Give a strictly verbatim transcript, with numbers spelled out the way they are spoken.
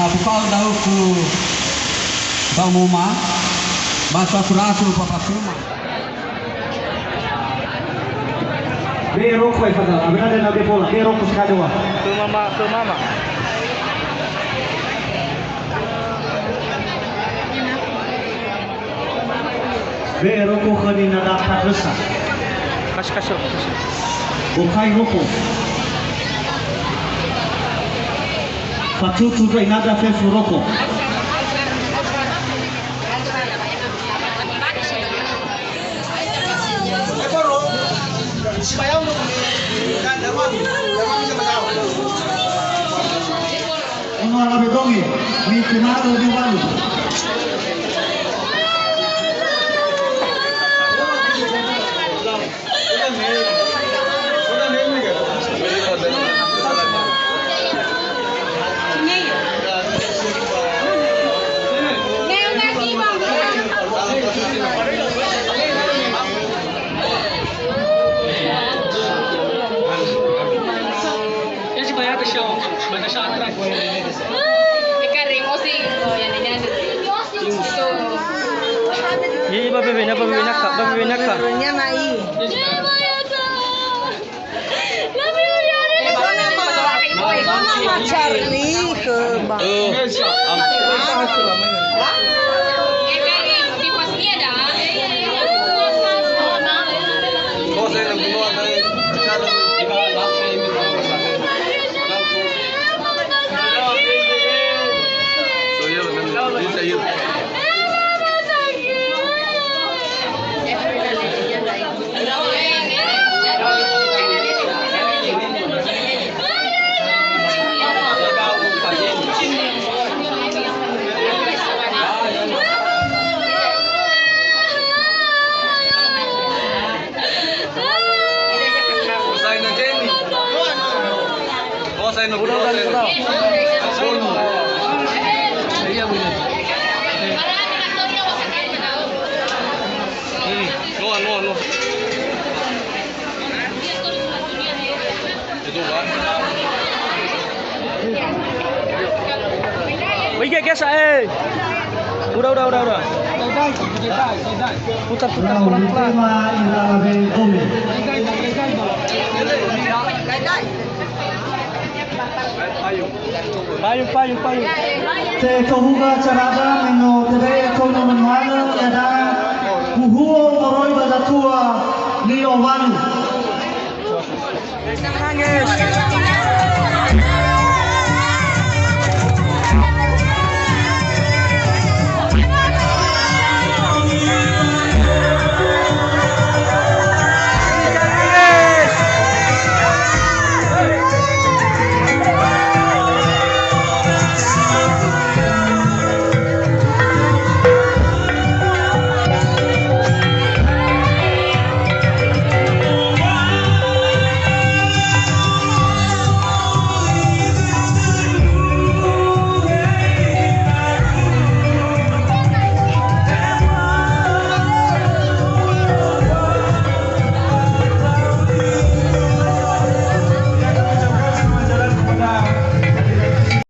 Abu kau dahuku Bang Moma, ba suatu ratu papa cuma. Be roko e fada, abena de na de pola, be roko sekali wa. Ke mama, ke mama. Be'e roko khö ninada Patrösa. Kasih, kasih, kasih. Bokai roko. Fatutu khö inada fefu roko. Ono alawe donge, mi kenaro di walu. Ye, ye, ba bebe na, ba bebe na ka, ba bebe na ka. Charlie ke ba. Udah, udah, udah. Hmm, noa, noa, noa. Wih, geser, eh. Udah, udah, udah, udah. Putar, putar, pelan-pelan. Payu, payu, payu. Te'etohuga carada me no tebe'e tou nono nualö iada'a huhuo moroi ba zatua ni'owalu.